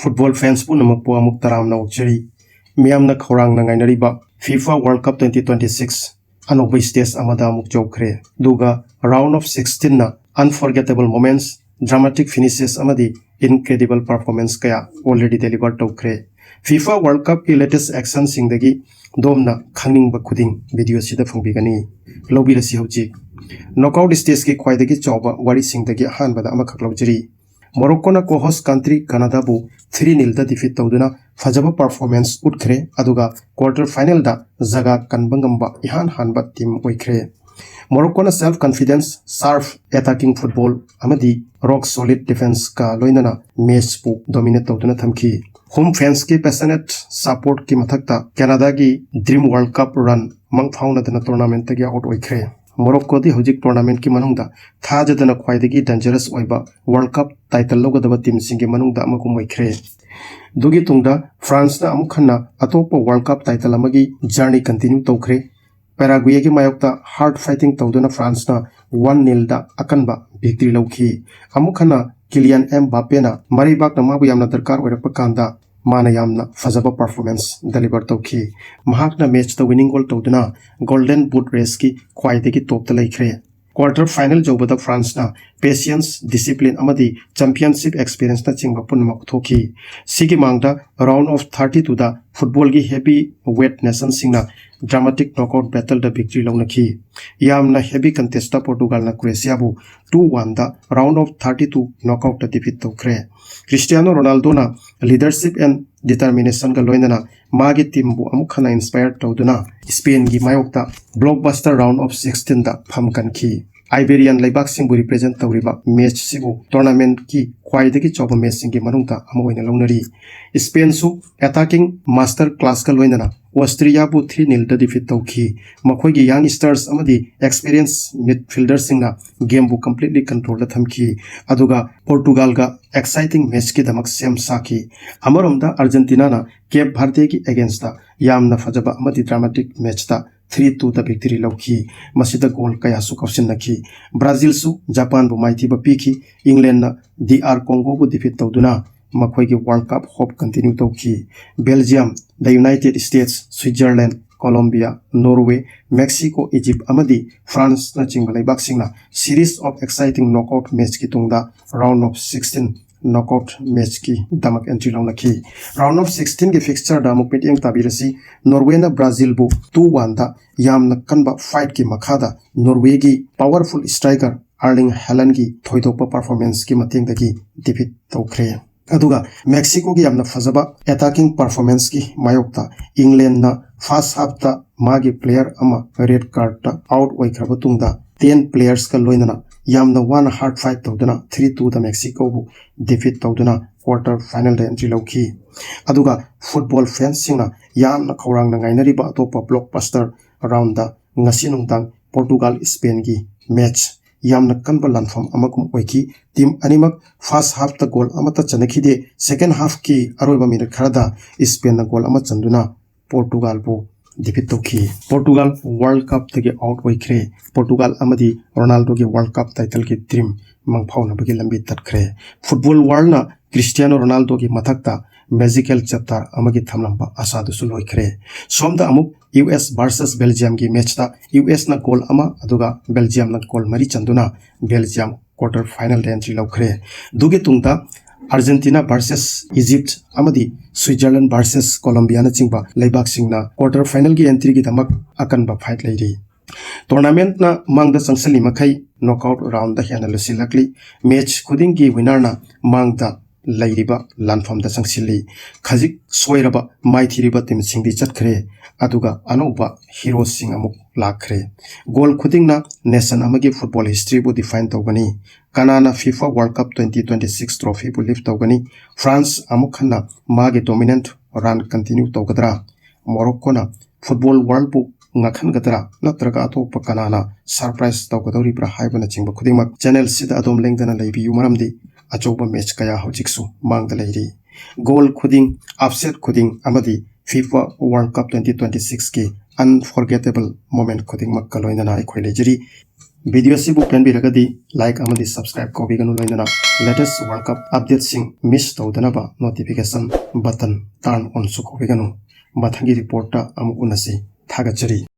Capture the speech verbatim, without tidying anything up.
Football fans ꯄꯨꯝꯅꯃꯛꯄꯨ ꯑꯃꯨꯛ ꯇꯔꯥꯝꯅ ꯑꯣꯛꯆꯔꯤ꯫ ꯃꯤꯌꯥꯝꯅ ꯈꯧꯔꯥꯡꯅ ꯉꯥꯏꯅꯔꯤꯕ FIFA World Cup twenty twenty-six ꯑꯅꯧꯕ stage ꯑꯃꯗ ꯑꯃꯨꯛ ꯌꯧꯈ꯭ꯔꯦ꯫ ꯑꯗꯨꯒ round of sixteenꯅ unforgettable moments, dramatic finishes ꯑꯃꯗꯤ incredible performance ꯀꯌꯥ already deliver ꯇꯧꯈ꯭ꯔꯦ꯫ FIFA World Cupꯀꯤ latest actionꯁꯤꯡꯗꯒꯤ ꯑꯗꯣꯝꯅ ꯈꯪꯅꯤꯡꯕ ꯈꯨꯗꯤꯡ videoꯁꯤꯗ ꯐꯪꯕꯤꯒꯅꯤ꯫ ꯂꯧꯕꯤꯔꯁꯤ ꯍꯧꯖꯤꯛ꯫ Knockout stageꯀꯤ ꯈ꯭ꯋꯥꯏꯗꯒꯤ ꯆꯥꯎꯕ ꯋꯥꯔꯤꯁꯤꯡꯗꯒꯤ ꯑꯍꯥꯟꯕꯗ ꯑꯃꯈꯛ ꯂꯧꯖꯔꯤ꯫ Moroccoꯅ co-host country Canadaꯕꯨ three nilꯗ defeat ꯇꯧꯗꯨꯅ ꯐꯖꯕ performance ꯎꯠꯈ꯭ꯔꯦ, ꯑꯗꯨꯒ quarter finalꯗ ꯖꯒꯥ ꯀꯟꯕ ꯉꯝꯕ ꯏꯍꯥꯟ ꯍꯥꯟꯕ team ꯑꯣꯏꯈ꯭ꯔꯦ꯫ Moroccoꯅ self confidence, sharp attacking football ꯑꯃꯗꯤ rock solid defenseꯀ ꯂꯣꯏꯅꯅ matchꯄꯨ dominate ꯇꯧꯗꯨꯅ ꯊꯝꯈꯤ꯫ Home fansꯀꯤ passionate supportꯀꯤ ꯃꯊꯛꯇ Canadaꯒꯤ dream World Cup run ꯃꯪ ꯐꯥꯎꯅꯗꯅ tournamentꯇꯒꯤ out ꯑꯣꯏꯈ꯭ꯔꯦ꯫ Moroccoꯗꯤ ꯍꯧꯖꯤꯛ tournamentꯀꯤ ꯃꯅꯨꯡꯗ ꯊꯥꯖꯗꯅ ꯈ꯭ꯋꯥꯏꯗꯒꯤ dangerous ꯑꯣꯏꯕ World Cup title ꯂꯧꯒꯗꯕ teamꯁꯤꯡꯒꯤ ꯃꯅꯨꯡꯗ ꯑꯃꯒꯨꯝ ꯑꯣꯏꯈ꯭ꯔꯦ꯫ ꯑꯗꯨꯒꯤ ꯇꯨꯡꯗ Franceꯅ ꯑꯃꯨꯛ ꯍꯟꯅ ꯑꯇꯣꯞꯄ World Cup title ꯑꯃꯒꯤ journey continue ꯇꯧꯈ꯭ꯔꯦ꯫ Paraguayꯒꯤ ꯃꯥꯌꯣꯛꯇ hard fighting ꯇꯧꯗꯨꯅ Franceꯅ one nilꯗ ꯑꯀꯟꯕ victory ꯂꯧꯈꯤ꯫ ꯑꯃꯨꯛ ꯍꯟꯅ Kylian Mbappeꯅ ꯃꯔꯩꯕꯥꯛꯅ ꯃꯥꯕꯨ ꯌꯥꯝꯅ ꯗꯔꯀꯥꯔ ꯑꯣꯏꯔꯛꯄ ꯀꯥꯟꯗ ꯃꯥꯅ ꯌꯥꯝꯅ ꯐꯖꯕ performance deliver ꯇꯧꯈꯤ꯫ ꯃꯍꯥꯛꯅ matchꯇ winning goal ꯇꯧꯗꯨꯅ Golden Boot raceꯀꯤ ꯈ꯭ꯋꯥꯏꯗꯒꯤ topꯇ ꯂꯩꯈ꯭ꯔꯦ꯫ Quarter final ꯌꯧꯕꯗ Franceꯅ patience, discipline ꯑꯃꯗꯤ championship experienceꯅꯆꯤꯡꯕ ꯄꯨꯝꯅꯃꯛ ꯎꯠꯊꯣꯛꯈꯤ꯫ ꯁꯤꯒꯤ ꯃꯥꯡꯗ round of thirty twoꯗ footballꯒꯤ heavy weight nationꯁꯤꯡꯅ dramatic knockout battleꯗ victory ꯂꯧꯅꯈꯤ꯫ ꯌꯥꯝꯅ heavy contestꯇ Portugalꯅ Croatiaꯕꯨ two oneꯗ round of thirty two knockoutꯇ defeat ꯇꯧꯈ꯭ꯔꯦ꯫ Cristiano Ronaldoꯅ leadership and determinationꯒ ꯂꯣꯏꯅꯅ ꯃꯥꯒꯤ teamꯕꯨ ꯑꯃꯨꯛ ꯍꯟꯅ inspire ꯇꯧꯗꯨꯅ Spainꯒꯤ ꯃꯥꯌꯣꯛꯇ blockbuster round of sixteenꯗ ꯐꯝ ꯀꯟꯈꯤ꯫ Iberian ꯂꯩꯕꯥꯛꯁꯤꯡꯕꯨ represent ꯇꯧꯔꯤꯕ matchꯁꯤꯕꯨ tournamentꯀꯤ ꯈ꯭ꯋꯥꯏꯗꯒꯤ ꯆꯥꯎꯕ matchꯁꯤꯡꯒꯤ ꯃꯅꯨꯡꯗ ꯑꯃ ꯑꯣꯏꯅ ꯂꯧꯅꯔꯤ꯫ Spainꯁꯨ attacking master classꯀ ꯂꯣꯏꯅꯅ Austriaꯕꯨ three nilꯗ defeat ꯇꯧꯈꯤ꯫ ꯃꯈꯣꯏꯒꯤ young stars ꯑꯃꯗꯤ experience midfielderꯁꯤꯡꯅ gameꯕꯨ completely controlꯗ ꯊꯝꯈꯤ, ꯑꯗꯨꯒ Portugalꯒ exciting matchꯀꯤꯗꯃꯛ ꯁꯦꯝ ꯁꯥꯈꯤ꯫ ꯑꯃꯔꯣꯝꯗ Argentinaꯅ Cape Verdeꯒꯤ againstꯇ ꯌꯥꯝꯅ ꯐꯖꯕ ꯑꯃꯗꯤ dramatic matchꯇ three twoꯗ victory ꯂꯧꯈꯤ꯫ ꯃꯁꯤꯗ goal ꯀꯌꯥꯁꯨ ꯀꯥꯎꯁꯤꯟꯅꯈꯤ꯫ Brazilꯁꯨ Japanꯕꯨ ꯃꯥꯏꯊꯤꯕ ꯄꯤꯈꯤ꯫ Englandꯅ D R Congoꯕꯨ defeat ꯇꯧꯗꯨꯅ ꯃꯈꯣꯏꯒꯤ World Cup hope continue ꯇꯧꯈꯤ꯫ Belgium, the United States, Switzerland, Colombia, Norway, Mexico, Egypt ꯑꯃꯗꯤ Franceꯅꯆꯤꯡꯕ ꯂꯩꯕꯥꯛꯁꯤꯡꯅ series of exciting knockout matchꯀꯤ ꯇꯨꯡꯗ round of sixteen knockout matchꯀꯤꯗꯃꯛ entry ꯂꯧꯅꯈꯤ꯫ Round of sixteenꯒꯤ fixtureꯗ ꯑꯃꯨꯛ ꯃꯤꯠꯌꯦꯡ ꯇꯥꯕꯤꯔꯁꯤ꯫ Norwayꯅ Brazilꯕꯨ two oneꯗ ꯌꯥꯝꯅ ꯀꯟꯕ fightꯀꯤ ꯃꯈꯥꯗ Norwayꯒꯤ powerful striker Erling Haalandꯒꯤ ꯊꯣꯏꯗꯣꯛꯄ performanceꯀꯤ ꯃꯇꯦꯡꯗꯒꯤ defeat ꯇꯧꯈ꯭ꯔꯦ꯫ ꯑꯗꯨꯒ Mexicoꯒꯤ ꯌꯥꯝꯅ ꯐꯖꯕ attacking performanceꯀꯤ ꯃꯥꯌꯣꯛꯇ Englandꯅ first halfꯇ ꯃꯥꯒꯤ player ꯑꯃ red cardꯇ out ꯑꯣꯏꯈ꯭ꯔꯕ ꯇꯨꯡꯗ ten playersꯀ ꯂꯣꯏꯅꯅ ꯌꯥꯝꯅ ꯋꯥꯅ hard fight ꯇꯧꯗꯨꯅ three twoꯗ Mexicoꯕꯨ defeat ꯇꯧꯗꯨꯅ quarter finalꯗ entry ꯂꯧꯈꯤ꯫ ꯑꯗꯨꯒ football fansꯁꯤꯡꯅ ꯌꯥꯝꯅ ꯈꯧꯔꯥꯡꯅ ꯉꯥꯏꯅꯔꯤꯕ ꯑꯇꯣꯞꯄ blockbuster roundꯗ ꯉꯁꯤ ꯅꯨꯡꯗꯥꯡ Portugal Spainꯒꯤ match ꯌꯥꯝꯅ ꯀꯟꯕ ꯂꯥꯟꯐꯝ ꯑꯃꯒꯨꯝ ꯑꯣꯏꯈꯤ꯫ Team ꯑꯅꯤꯃꯛ first halfꯇ goal ꯑꯃꯠꯇ ꯆꯟꯅꯈꯤꯗꯦ꯫ Second halfꯀꯤ ꯑꯔꯣꯏꯕ minute ꯈꯔꯗ Spainꯅ goal ꯑꯃ ꯆꯟꯗꯨꯅ Portugalꯕꯨ defeat ꯇꯧꯈꯤ꯫ Portugal World Cupꯇꯒꯤ out ꯑꯣꯏꯈ꯭ꯔꯦ꯫ Portugal ꯑꯃꯗꯤ Ronaldoꯒꯤ World Cup titleꯒꯤ dream ꯃꯪꯐꯥꯎꯅꯕꯒꯤ ꯂꯝꯕꯤ ꯇꯠꯈ꯭ꯔꯦ꯫ Football worldꯅ Cristiano Ronaldoꯒꯤ ꯃꯊꯛꯇ magical chapter ꯑꯃꯒꯤ ꯊꯝꯂꯝꯕ ꯑꯁꯥꯗꯨꯁꯨ ꯂꯣꯏꯈ꯭ꯔꯦ꯫ ꯁꯣꯝꯗ ꯑꯃꯨꯛ US versus Belgiumꯒꯤ matchꯇ USꯅ goal ꯑꯃ ꯑꯗꯨꯒ Belgiumꯅ goal ꯃꯔꯤ ꯆꯟꯗꯨꯅ Belgium quarter finalꯗ entry ꯂꯧꯈ꯭ꯔꯦ꯫ ꯑꯗꯨꯒꯤ ꯇꯨꯡꯗ Argentina versus Egypt ꯑꯃꯗꯤ Switzerland versus Colombiaꯅꯆꯤꯡꯕ ꯂꯩꯕꯥꯛꯁꯤꯡꯅ quarter finalꯒꯤ entryꯒꯤꯗꯃꯛ ꯑꯀꯟꯕ fight ꯂꯩꯔꯤ꯫ Tournamentꯅ ꯃꯥꯡꯗ ꯆꯪꯁꯤꯜꯂꯤ ꯃꯈꯩ knockout roundꯗ ꯍꯦꯟꯅ ꯂꯨꯁꯤꯜꯂꯛꯂꯤ꯫ Match ꯈꯨꯗꯤꯡꯒꯤ winnerꯅ ꯃꯥꯡꯗ ꯂꯩꯔꯤꯕ ꯂꯥꯟꯐꯝꯗ ꯆꯪꯁꯤꯜꯂꯤ꯫ ꯈꯖꯤꯛ ꯁꯣꯏꯔꯕ ꯃꯥꯏꯊꯤꯔꯤꯕ teamꯁꯤꯡꯗꯤ ꯆꯠꯈ꯭ꯔꯦ, ꯑꯗꯨꯒ ꯑꯅꯧꯕ heroꯁꯤꯡ ꯑꯃꯨꯛ ꯂꯥꯛꯈ꯭ꯔꯦ꯫ Goal ꯈꯨꯗꯤꯡꯅ nation ꯑꯃꯒꯤ football historyꯕꯨ define ꯇꯧꯒꯅꯤ꯫ ꯀꯅꯥꯅ FIFA World Cup twenty twenty-six trophyꯕꯨ lift ꯇꯧꯒꯅꯤ? France ꯑꯃꯨꯛ ꯍꯟꯅ ꯃꯥꯒꯤ dominant run continue ꯇꯧꯒꯗ꯭ꯔꯥ? Moroccoꯅ football worldꯕꯨ ꯉꯛꯍꯟꯒꯗ꯭ꯔꯥ, ꯅꯠꯇ꯭ꯔꯒ ꯑꯇꯣꯞꯄ ꯀꯅꯥꯅ surprise ꯇꯧꯒꯗꯧꯔꯤꯕ꯭ꯔꯥ ꯍꯥꯏꯕꯅꯆꯤꯡꯕ ꯈꯨꯗꯤꯡꯃꯛ channelꯁꯤꯗ ꯑꯗꯣꯝ ꯂꯦꯡꯗꯅ ꯂꯩꯕꯤꯌꯨ, ꯃꯔꯝꯗꯤ ꯑꯆꯧꯕ match ꯀꯌꯥ ꯍꯧꯖꯤꯛꯁꯨ ꯃꯥꯡꯗ ꯂꯩꯔꯤ꯫ Goal ꯈꯨꯗꯤꯡ, upset ꯈꯨꯗꯤꯡ ꯑꯃꯗꯤ FIFA World Cup twenty twenty-sixꯀꯤ unforgettable moment ꯈꯨꯗꯤꯡꯃꯛꯀ ꯂꯣꯏꯅꯅ ꯑꯩꯈꯣꯏ ꯂꯩꯖꯔꯤ꯫ Video ꯑꯁꯤꯕꯨ ꯄꯦꯟꯕꯤꯔꯒꯗꯤ like ꯑꯃꯗꯤ subscribe ꯀꯧꯕꯤꯒꯅꯨ, ꯂꯣꯏꯅꯅ latest World Cup updateꯁꯤꯡ miss ꯇꯧꯗꯅꯕ notification button turn onꯁꯨ ꯀꯧꯕꯤꯒꯅꯨ꯫ ꯃꯊꯪꯒꯤ reportꯇ ꯑꯃꯨꯛ ꯎꯅꯁꯤ꯫ ꯊꯥꯒꯠꯆꯔꯤ꯫